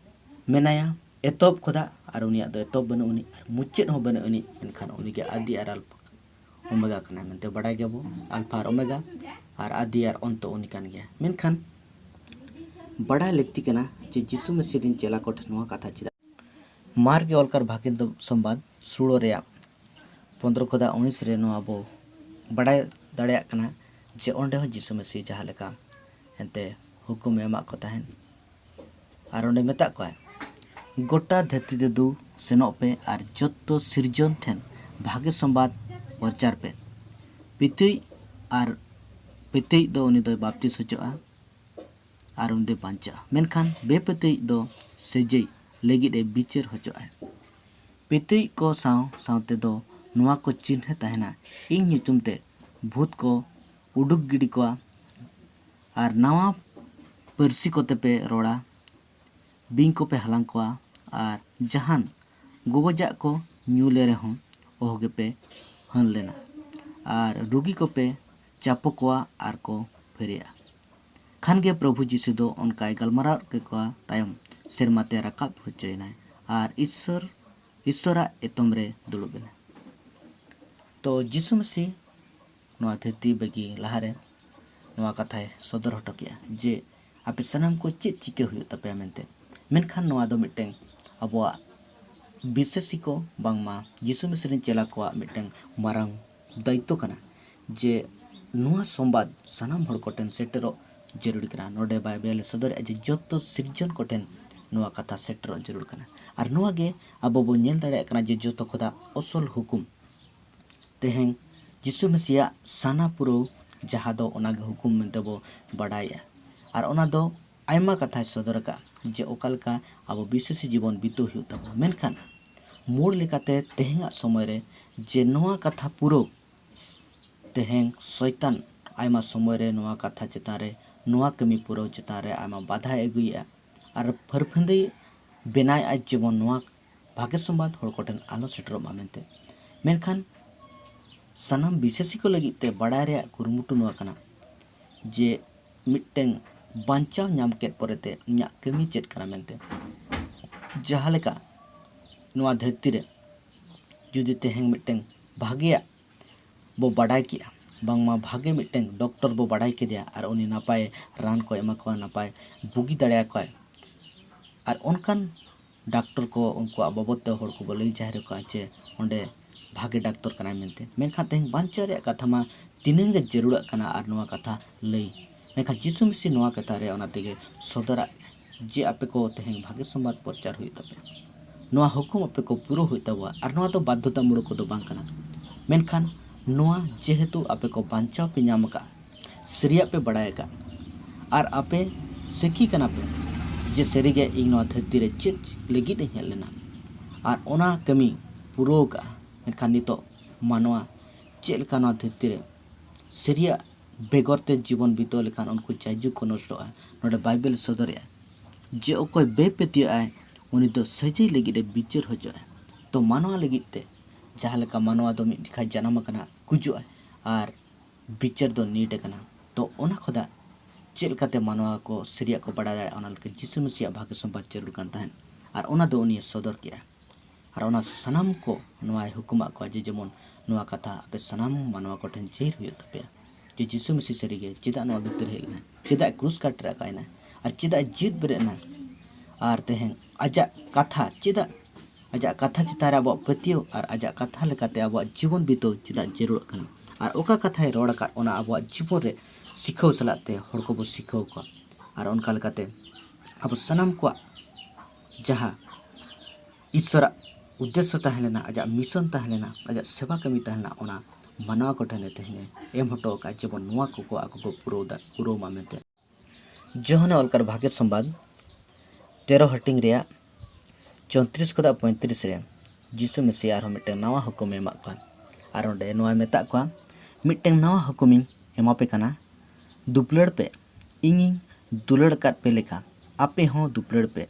ᱢᱮᱱᱟᱭᱟ ᱮᱛᱚᱦᱚᱵ ᱠᱷᱚᱱᱟᱜ, ᱟᱨ ᱩᱱᱤᱭᱟᱜ ᱫᱚ ᱮᱛᱚᱦᱚᱵ ᱵᱟᱹᱱᱩᱜ ᱟᱹᱱᱤᱡ ᱟᱨ ᱢᱩᱪᱟᱹᱫ ᱦᱚᱸ ᱵᱟᱹᱱᱩᱜ ᱟᱹᱱᱤᱡ, ᱢᱮᱱᱠᱷᱟᱱ ᱩᱱᱤᱜᱮ ᱟᱫᱤ ᱟᱨ ᱟᱞᱯᱷᱟ ᱳᱢᱮᱜᱟ ᱠᱟᱱᱟᱭ ᱢᱮᱱᱛᱮ ᱵᱟᱲᱟᱭ ᱜᱮᱭᱟᱵᱚ, ᱟᱞᱯᱷᱟ ᱟᱨ ᱳᱢᱮᱜᱟ ᱟᱨ ᱟᱫᱤ ᱟᱨ ᱚᱱᱛᱚ ᱩᱱᱤ ᱠᱟᱱ ᱜᱮᱭᱟ᱾ ᱢᱮᱱᱠᱷᱟᱱ ᱵᱟᱲᱟᱭ ᱞᱟᱹᱠᱛᱤ ᱠᱟᱱᱟ ᱡᱮ ᱡᱤᱥᱩ ᱢᱟᱹᱥᱤ ᱨᱮᱱ ᱪᱮᱞᱟ ᱠᱚᱴᱷᱮᱱ ᱱᱚᱣᱟ ᱠᱟᱛᱷᱟ ᱪᱮᱫᱟᱜ ᱢᱟᱨᱠ ᱮ ᱚᱞ ᱠᱟᱨ ᱵᱷᱟᱜᱮ ᱫᱚ ᱥᱚᱢᱵᱟᱫ ᱥᱩᱲᱚ ᱨᱮᱭᱟᱜ ᱯᱚᱱᱫᱽᱨᱚ ᱠᱷᱚᱫᱟ ᱩᱱᱤᱥ ᱨᱮ ᱱᱚᱣᱟ ᱵᱚ ᱵᱟᱰᱟᱭ ᱫᱟᱲᱮᱭᱟᱜ ᱠᱟᱱᱟ ᱡᱮ ᱚᱸᱰᱮ ᱦᱚᱸ ᱡᱤᱥᱩ ᱢᱟᱹᱥᱤ ᱡᱟᱦᱟᱸ ᱞᱮᱠᱟ ᱮᱱᱛᱮ ᱦᱩᱠᱩᱢ ᱮ ᱮᱢᱟᱜ ᱠᱚ ᱛᱟᱦᱮᱸᱫ᱾ ᱟᱨ ᱚᱸᱰᱮ ᱢᱮᱛᱟᱜ ᱠᱚᱣᱟᱭ, "ᱜᱚᱴᱟ ᱫᱷᱟᱹᱨᱛᱤ ᱛᱮ ᱫᱩ ᱥᱮᱱᱚᱜ ᱯᱮ ᱟᱨ ᱡᱚᱛᱚ ᱥᱤᱨᱡᱚᱱ ᱴᱷᱮᱱ ᱵᱷᱟᱜᱮ ᱥᱚᱢᱵᱟᱫ ᱯᱨᱚᱪᱟᱨ ᱯᱮ᱾ ᱯᱤᱛᱟᱹᱭ ᱟᱨ ᱯᱤᱛᱟᱹᱭ ᱫᱚ ᱩᱱᱤ ᱫᱚᱭ ᱵᱟᱯᱛᱤᱥ ᱦᱚᱪᱚᱜᱼᱟ ᱟᱨ ᱩᱱᱤ ᱫᱚᱭ ᱵᱟᱧᱪᱟᱜᱼᱟ, ᱢᱮᱱᱠᱷᱟᱱ ᱵᱮᱯᱤᱛᱟᱹᱭ ᱫᱚ ᱥᱟᱹᱡᱟᱹᱭ ᱞᱟᱹᱜᱤᱫ ᱮ ᱵᱤᱪᱟᱹᱨ ᱦᱚᱪᱚᱜᱼᱟᱭ᱾ ᱯᱤᱛᱟᱹᱭ ᱠᱚ ᱥᱟᱶ ᱥᱟᱶᱛᱮ ᱫᱚ ᱱᱚᱣᱟ ᱠᱚ ᱪᱤᱱᱦᱟᱹ ᱛᱟᱦᱮᱱᱟ, ᱤᱧ ᱧᱩᱛᱩᱢ ᱛᱮ ᱵᱷᱩᱛ ᱠᱚ ᱩᱰᱩᱠ ᱜᱤᱰᱤ ᱠᱚᱣᱟ ᱟᱨ ᱱᱟᱣᱟ ᱯᱟᱹᱨᱥᱤ ᱠᱚᱛᱮ ᱯᱮ ᱨᱚᱲᱟ, ᱵᱤᱧ ᱠᱚᱯᱮ ᱦᱟᱞᱟᱝ ᱠᱚᱣᱟ ᱟᱨ ᱡᱟᱦᱟᱱ ᱜᱚᱜᱚᱡᱟᱜ ᱠᱚ ᱧᱩ ᱞᱮ ᱨᱮᱦᱚᱸ ᱚᱦᱚ ᱜᱮᱯᱮ ᱦᱟᱹᱱ ᱞᱮᱱᱟ, ᱟᱨ ᱨᱩᱜᱤ ᱠᱚᱯᱮ ᱪᱟᱯᱚ ᱠᱚᱣᱟ ᱟᱨ ᱠᱚ ᱯᱷᱮᱨᱮᱜᱼᱟ᱾" ᱠᱷᱟᱱ ᱜᱮ ᱯᱨᱚᱵᱷᱩ ᱡᱤᱥᱩ ᱫᱚ ᱚᱱᱠᱟᱭ ᱜᱟᱞᱢᱟᱨᱟᱣ ᱠᱮᱫ ᱠᱚᱣᱟ, ᱛᱟᱭᱚᱢ ᱥᱮᱨᱢᱟ ᱛᱮ ᱨᱟᱠᱟᱵ ᱦᱚᱪᱚᱭᱮᱱᱟᱭ ᱟᱨ ᱤᱥᱥᱚᱨ, ᱤᱥᱥᱚᱨᱟᱜ ᱮᱛᱚᱢ ᱨᱮ ᱫᱩᱲᱩᱵ ᱮᱱᱟ᱾ ᱛᱚ ᱡᱤᱥᱩ ᱢᱟᱹᱥᱤ ᱱᱚᱣᱟ ᱫᱷᱟᱹᱨᱛᱤ ᱵᱟᱹᱜᱤ ᱞᱟᱦᱟᱨᱮ ᱱᱚᱣᱟ ᱠᱟᱛᱷᱟᱭ ᱥᱚᱫᱚᱨ ᱦᱚᱴᱚ ᱠᱮᱜᱼᱟ ᱡᱮ ᱟᱯᱮ ᱥᱟᱱᱟᱢ ᱠᱚ ᱪᱮᱫ ᱪᱤᱠᱟᱹ ᱦᱩᱭᱩᱜ ᱛᱟᱯᱮᱭᱟ ᱢᱮᱱᱛᱮ᱾ ᱢᱮᱱᱠᱷᱟᱱ ᱱᱚᱣᱟ ᱫᱚ ᱢᱤᱫᱴᱟᱝ ᱟᱵᱚᱣᱟᱜ ᱵᱤᱥᱥᱟᱹᱥᱤ ᱠᱚ ᱵᱟᱝᱢᱟ ᱡᱤᱥᱩ ᱢᱟᱹᱥᱤ ᱨᱮᱱ ᱪᱮᱞᱟ ᱠᱚᱣᱟᱜ ᱢᱤᱫᱴᱟᱝ ᱢᱟᱨᱟᱝ ᱫᱟᱭᱤᱛᱛᱚ ᱠᱟᱱᱟ ᱡᱮ ᱱᱚᱣᱟ ᱥᱚᱢᱵᱟᱫ ᱥᱟᱱᱟᱢ ᱦᱚᱲ ᱠᱚᱴᱷᱮᱱ ᱥᱮᱴᱮᱨᱚᱜ ᱡᱟᱹᱨᱩᱲ ᱠᱟᱱᱟ᱾ ᱱᱚᱰᱮ ᱵᱟᱭᱵᱮᱞ ᱮ ᱥᱚᱫᱚᱨᱮᱜᱼᱟ ᱡᱮ ᱡᱚᱛᱚ ᱥᱤᱨᱡᱚᱱ ᱠᱚᱴᱷᱮᱱ ᱱᱚᱣᱟ ᱠᱟᱛᱷᱟ ᱥᱮᱴᱮᱨᱚᱜ ᱡᱟᱹᱨᱩᱲ ᱠᱟᱱᱟ᱾ ᱟᱨ ᱱᱚᱣᱟ ᱜᱮ ᱟᱵᱚ ᱵᱚ ᱧᱮᱞ ᱫᱟᱲᱮᱭᱟᱜ ᱠᱟᱱᱟ ᱡᱮ ᱡᱚᱛᱚ ᱠᱷᱚᱱᱟᱜ ᱟᱥᱚᱞ ᱦᱩᱠᱩᱢ ᱛᱮᱦᱮᱧ ᱡᱤᱥᱩ ᱢᱟᱹᱥᱤᱭᱟᱜ ᱥᱟᱱᱟ ᱯᱩᱨᱟᱹᱣ, ᱡᱟᱦᱟᱸ ᱫᱚ ᱚᱱᱟᱜᱮ ᱦᱩᱠᱩᱢ ᱢᱮᱱᱛᱮ ᱵᱚ ᱵᱟᱰᱟᱭᱮᱜᱼᱟ᱾ ᱟᱨ ᱚᱱᱟ ᱫᱚ ᱟᱭᱢᱟ ᱠᱟᱛᱷᱟᱭ ᱥᱚᱫᱚᱨ ᱟᱠᱟᱫᱼᱟ ᱡᱮ ᱚᱠᱟ ᱞᱮᱠᱟ ᱟᱵᱚ ᱵᱤᱥᱥᱟᱹᱥᱤ ᱡᱤᱵᱚᱱ ᱵᱤᱛᱟᱹᱣ ᱦᱩᱭᱩᱜ ᱛᱟᱵᱚᱱᱟ᱾ ᱢᱮᱱᱠᱷᱟᱱ ᱢᱩᱲ ᱞᱮᱠᱟᱛᱮ ᱛᱮᱦᱮᱧᱟᱜ ᱥᱚᱢᱚᱭ ᱨᱮ ᱡᱮ ᱱᱚᱣᱟ ᱠᱟᱛᱷᱟ ᱯᱩᱨᱟᱹᱣ ᱛᱮᱦᱮᱧ ᱥᱚᱭᱛᱟᱱ ᱟᱭᱢᱟ ᱥᱚᱢᱚᱭ ᱨᱮ ᱱᱚᱣᱟ ᱠᱟᱛᱷᱟ ᱪᱮᱛᱟᱱ ᱨᱮ, ᱱᱚᱣᱟ ᱠᱟᱹᱢᱤ ᱯᱩᱨᱟᱹᱣ ᱪᱮᱛᱟᱱ ᱨᱮ ᱟᱭᱢᱟ ᱵᱟᱫᱷᱟᱭ ᱟᱹᱜᱩᱭᱮᱫᱼᱟ ᱟᱨ ᱯᱷᱟᱹᱨᱯᱷᱟᱹᱱᱫᱟᱹᱭ ᱵᱮᱱᱟᱣᱮᱫᱼᱟ, ᱡᱮᱢᱚᱱ ᱱᱚᱣᱟ ᱵᱷᱟᱜᱮ ᱥᱚᱢᱵᱟᱫ ᱦᱚᱲ ᱠᱚᱴᱷᱮᱱ ᱟᱞᱚ ᱥᱮᱴᱮᱨᱚᱜ ᱢᱟ ᱢᱮᱱᱛᱮ᱾ ᱢᱮᱱᱠᱷᱟᱱ ᱥᱟᱱᱟᱢ ᱵᱤᱥᱥᱟᱹᱥᱤ ᱠᱚ ᱞᱟᱹᱜᱤᱫ ᱛᱮ ᱵᱟᱲᱟᱭ ᱨᱮᱭᱟᱜ ᱠᱩᱨᱩᱢᱩᱴᱩ ᱱᱚᱣᱟ ᱠᱟᱱᱟ ᱡᱮ ᱢᱤᱫᱴᱟᱝ ᱵᱟᱧᱪᱟᱣ ᱧᱟᱢ ᱠᱮᱫ ᱯᱚᱨᱮᱛᱮ ᱤᱧᱟᱹᱜ ᱠᱟᱹᱢᱤ ᱪᱮᱫ ᱠᱟᱱᱟ ᱢᱮᱱᱛᱮ᱾ ᱡᱟᱦᱟᱸ ᱞᱮᱠᱟ ᱱᱚᱣᱟ ᱫᱷᱟᱹᱨᱛᱤ ᱨᱮ ᱡᱩᱫᱤ ᱛᱮᱦᱮᱧ ᱢᱤᱫᱴᱟᱝ ᱵᱷᱟᱜᱮᱭᱟᱜ ᱵᱚ ᱵᱟᱰᱟᱭ ᱠᱮᱜᱼᱟ, ᱵᱟᱝᱢᱟ ᱵᱷᱟᱜᱮ ᱢᱤᱫᱴᱟᱝ ᱰᱚᱠᱴᱚᱨ ᱵᱚ ᱵᱟᱰᱟᱭ ᱠᱮᱫᱮᱭᱟ ᱟᱨ ᱩᱱᱤ ᱱᱟᱯᱟᱭ ᱨᱟᱱ ᱠᱚ ᱮᱢᱟ ᱠᱚᱣᱟ, ᱱᱟᱯᱟᱭ ᱵᱩᱜᱤ ᱫᱟᱲᱮᱭᱟᱠᱚᱣᱟᱭ, ᱟᱨ ᱚᱱᱠᱟᱱ ᱰᱟᱠᱴᱚᱨ ᱠᱚ ᱩᱱᱠᱩᱣᱟᱜ ᱵᱟᱵᱚᱫ ᱛᱮ ᱦᱚᱲ ᱠᱚᱵᱚ ᱞᱟᱹᱭ ᱡᱟᱦᱮᱨ ᱟᱠᱚᱣᱟ ᱡᱮ ᱚᱸᱰᱮ ᱵᱷᱟᱜᱮ ᱰᱟᱠᱛᱚᱨ ᱠᱟᱱᱟᱭ ᱢᱮᱱᱛᱮ᱾ ᱢᱮᱱᱠᱷᱟᱱ ᱛᱮᱦᱮᱧ ᱵᱟᱧᱪᱟᱣ ᱨᱮᱭᱟᱜ ᱠᱟᱛᱷᱟ ᱢᱟ ᱛᱤᱱᱟᱹᱝ ᱜᱮ ᱡᱟᱹᱨᱩᱲᱟᱜ ᱠᱟᱱᱟ ᱟᱨ ᱱᱚᱣᱟ ᱠᱟᱛᱷᱟ ᱞᱟᱹᱭ᱾ ᱢᱮᱱᱠᱷᱟᱱ ᱡᱤᱥᱩ ᱢᱤᱥᱤ ᱱᱚᱣᱟ ᱠᱟᱛᱷᱟ ᱨᱮ ᱚᱱᱟ ᱛᱮᱜᱮ ᱥᱚᱫᱚᱨᱟᱜ ᱡᱮ ᱟᱯᱮ ᱠᱚ ᱛᱮᱦᱮᱧ ᱵᱷᱟᱜᱮ ᱥᱚᱢᱵᱟᱫ ᱯᱨᱚᱪᱟᱨ ᱦᱩᱭᱩᱜ ᱛᱟᱯᱮᱭᱟ᱾ ᱱᱚᱣᱟ ᱦᱩᱠᱩᱢ ᱟᱯᱮ ᱠᱚ ᱯᱩᱨᱟᱹᱣ ᱦᱩᱭᱩᱜ ᱛᱟᱵᱚᱣᱟ ᱟᱨ ᱱᱚᱣᱟ ᱫᱚ ᱵᱟᱫᱽᱫᱷᱚᱛᱟᱢᱩᱞᱚᱠ ᱠᱚᱫᱚ ᱵᱟᱝ ᱠᱟᱱᱟ᱾ ᱢᱮᱱᱠᱷᱟᱱ ᱱᱚᱣᱟ ᱡᱮᱦᱮᱛᱩ ᱟᱯᱮ ᱠᱚ ᱵᱟᱧᱪᱟᱣ ᱯᱮ ᱧᱟᱢ ᱟᱠᱟᱫ, ᱥᱟᱹᱨᱤᱭᱟᱜ ᱯᱮ ᱵᱟᱲᱟᱭ ᱟᱠᱟᱫ ᱟᱨ ᱟᱯᱮ ᱥᱟᱹᱠᱷᱤ ᱠᱟᱱᱟ ᱯᱮ ᱡᱮ ᱥᱟᱹᱨᱤᱜᱮ ᱤᱧ ᱱᱚᱣᱟ ᱫᱷᱟᱹᱨᱛᱤ ᱨᱮ ᱪᱮᱫ ᱞᱟᱹᱜᱤᱫ ᱤᱧ ᱦᱮᱡ ᱞᱮᱱᱟ ᱟᱨ ᱚᱱᱟ ᱠᱟᱹᱢᱤ ᱯᱩᱨᱟᱹᱣ ᱟᱠᱟᱫᱼᱟ᱾ ᱢᱮᱱᱠᱷᱟᱱ ᱱᱤᱛᱚᱜ ᱢᱟᱱᱣᱟ ᱪᱮᱫ ᱞᱮᱠᱟ ᱱᱚᱣᱟ ᱫᱷᱟᱹᱨᱛᱤ ᱨᱮ ᱥᱟᱹᱨᱤᱭᱟᱜ ᱵᱮᱜᱚᱨ ᱛᱮ ᱡᱤᱵᱚᱱ ᱵᱤᱛᱟᱹᱣ ᱞᱮᱠᱷᱟᱱ ᱩᱱᱠᱩ ᱡᱟᱭᱡᱩᱜᱽ ᱠᱚ ᱱᱚᱥᱴᱚᱜᱼᱟ᱾ ᱱᱚᱰᱮ ᱵᱟᱭᱵᱮᱞ ᱥᱚᱫᱚᱨᱮᱜᱼᱟ ᱡᱮ ᱚᱠᱚᱭ ᱵᱮᱯᱟᱹᱛᱭᱟᱹᱜ ᱟᱭ ᱩᱱᱤ ᱫᱚ ᱥᱟᱹᱡᱟᱹᱭ ᱞᱟᱹᱜᱤᱫ ᱮ ᱵᱤᱪᱟᱹᱨ ᱦᱚᱪᱚᱜᱼᱟ᱾ ᱛᱚ ᱢᱟᱱᱣᱟ ᱞᱟᱹᱜᱤᱫ ᱛᱮ ᱡᱟᱦᱟᱸ ᱞᱮᱠᱟ ᱢᱟᱱᱣᱟ ᱫᱚ ᱢᱤᱫ ᱡᱚᱠᱷᱟ ᱡᱟᱱᱟᱢ ᱟᱠᱟᱱᱟ, ᱜᱩᱡᱩᱜ ᱟᱭ ᱟᱨ ᱵᱤᱪᱟᱹᱨ ᱫᱚ ᱱᱤᱴ ᱟᱠᱟᱱᱟ᱾ ᱛᱚ ᱚᱱᱟ ᱠᱷᱚᱱᱟᱜ ᱪᱮᱫ ᱞᱮᱠᱟᱛᱮ ᱢᱟᱱᱣᱟ ᱠᱚ ᱥᱟᱹᱨᱤᱭᱟᱜ ᱠᱚ ᱵᱟᱲᱟᱭ ᱫᱟᱲᱮᱭᱟᱜᱼᱟ, ᱚᱱᱟ ᱞᱮᱠᱟ ᱡᱤᱥᱩ ᱢᱟᱹᱥᱤᱭᱟᱜ ᱵᱷᱟᱜᱮ ᱥᱚᱢᱵᱟᱫ ᱡᱟᱹᱨᱩᱲ ᱠᱟᱱ ᱛᱟᱦᱮᱸᱫ ᱟᱨ ᱚᱱᱟ ᱫᱚ ᱩᱱᱤᱭ ᱥᱚᱫᱚᱨ ᱠᱮᱜᱼᱟ᱾ ᱟᱨ ᱚᱱᱟ ᱥᱟᱱᱟᱢ ᱠᱚ ᱱᱚᱣᱟᱭ ᱦᱩᱠᱩᱢᱟᱜ ᱠᱚᱣᱟ ᱡᱮ ᱡᱮᱢᱚᱱ ᱱᱚᱣᱟ ᱠᱟᱛᱷᱟ ᱟᱯᱮ ᱥᱟᱱᱟᱢ ᱢᱟᱱᱣᱟ ᱠᱚᱴᱷᱮᱱ ᱡᱟᱹᱦᱤᱨ ᱦᱩᱭᱩᱜ ᱛᱟᱯᱮᱭᱟ ᱡᱮ ᱡᱤᱥᱩ ᱢᱟᱹᱥᱤ ᱥᱟᱹᱨᱤᱜᱮ ᱪᱮᱫᱟᱜ ᱱᱚᱣᱟ ᱫᱷᱟᱹᱨᱛᱤ ᱨᱮ ᱦᱮᱡ ᱞᱮᱱᱟᱭ, ᱪᱮᱫᱟᱜ ᱠᱨᱩᱥ ᱠᱟᱴ ᱨᱮ ᱟᱠᱟᱭᱮᱱᱟᱭ ᱟᱨ ᱪᱮᱫᱟᱜ ᱮ ᱡᱤᱣᱮᱫ ᱵᱮᱨᱮᱫ ᱮᱱᱟ᱾ ᱟᱨ ᱛᱮᱦᱮᱧ ᱟᱡᱟᱜ ᱠᱟᱛᱷᱟ ᱪᱮᱫᱟᱜ, ᱟᱡᱟᱜ ᱠᱟᱛᱷᱟ ᱪᱮᱛᱟᱱ ᱨᱮ ᱟᱵᱚᱣᱟᱜ ᱯᱟᱹᱛᱭᱟᱹᱣ ᱟᱨ ᱟᱡᱟᱜ ᱠᱟᱛᱷᱟ ᱞᱮᱠᱟᱛᱮ ᱟᱵᱚᱣᱟᱜ ᱡᱤᱵᱚᱱ ᱵᱤᱛᱟᱹᱣ ᱪᱮᱫᱟᱜ ᱡᱟᱹᱨᱩᱲᱚᱜ ᱠᱟᱱᱟ ᱟᱨ ᱚᱠᱟ ᱠᱟᱛᱷᱟᱭ ᱨᱚᱲ ᱟᱠᱟᱫ ᱚᱱᱟ ᱟᱵᱚᱣᱟᱜ ᱡᱤᱵᱚᱱ ᱨᱮ ᱥᱤᱠᱷᱟᱹᱣ ᱥᱟᱞᱟᱜ ᱛᱮ ᱦᱚᱲ ᱠᱚᱵᱚ ᱥᱤᱠᱷᱟᱹᱣ ᱠᱚᱣᱟ᱾ ᱟᱨ ᱚᱱᱠᱟ ᱞᱮᱠᱟᱛᱮ ᱟᱵᱚ ᱥᱟᱱᱟᱢ ᱠᱚᱣᱟᱜ ᱡᱟᱦᱟᱸ ᱤᱥᱚᱨᱟᱜ ᱩᱫᱽᱫᱮᱥᱥᱚ ᱛᱟᱦᱮᱸ ᱞᱮᱱᱟ, ᱟᱡᱟᱜ ᱢᱤᱥᱚᱱ ᱛᱟᱦᱮᱸ ᱞᱮᱱᱟ, ᱟᱡᱟᱜ ᱥᱮᱵᱟ ᱠᱟᱹᱢᱤ ᱛᱟᱦᱮᱸ ᱞᱮᱱᱟ, ᱚᱱᱟ ᱢᱟᱱᱣᱟ ᱠᱚᱴᱷᱮᱱ ᱮ ᱛᱮᱦᱮᱧ ᱮ ᱮᱢ ᱦᱚᱴᱚ ᱟᱠᱟᱫ, ᱡᱮᱢᱚᱱ ᱱᱚᱣᱟ ᱠᱚᱠᱚ ᱟᱠᱚ ᱠᱚ ᱯᱩᱨᱟᱹᱣ ᱫᱟ-, ᱯᱩᱨᱟᱹᱣ ᱢᱟ ᱢᱮᱱᱛᱮ᱾ ᱡᱳᱦᱟᱱᱮ ᱚᱞ ᱠᱟᱫ ᱵᱷᱟᱜᱮ ᱥᱚᱢᱵᱟᱫ ᱛᱮᱨᱚ ᱦᱟᱹᱴᱤᱧ ᱨᱮᱭᱟᱜ ᱪᱳᱭᱛᱨᱤᱥ ᱠᱷᱚᱱᱟᱜ ᱯᱚᱸᱭᱛᱨᱤᱥ ᱨᱮ ᱡᱤᱥᱩ ᱢᱮᱥᱤ ᱟᱨᱦᱚᱸ ᱢᱤᱫᱴᱟᱝ ᱱᱟᱣᱟ ᱦᱩᱠᱩᱢᱮ ᱮᱢᱟᱜ ᱠᱚᱣᱟ᱾ ᱟᱨ ᱚᱸᱰᱮ ᱱᱚᱣᱟᱭ ᱢᱮᱛᱟᱜ ᱠᱚᱣᱟ, "ᱢᱤᱫᱴᱟᱝ ᱱᱟᱣᱟ ᱦᱩᱠᱩᱢᱤᱧ ᱮᱢᱟᱯᱮ ᱠᱟᱱᱟ, ᱫᱩᱯᱞᱟᱹᱲ ᱯᱮ᱾ ᱤᱧᱤᱧ ᱫᱩᱞᱟᱹᱲ ᱟᱠᱟᱫ ᱯᱮ ᱞᱮᱠᱟ ᱟᱯᱮ ᱦᱚᱸ ᱫᱩᱯᱞᱟᱹᱲ ᱯᱮ᱾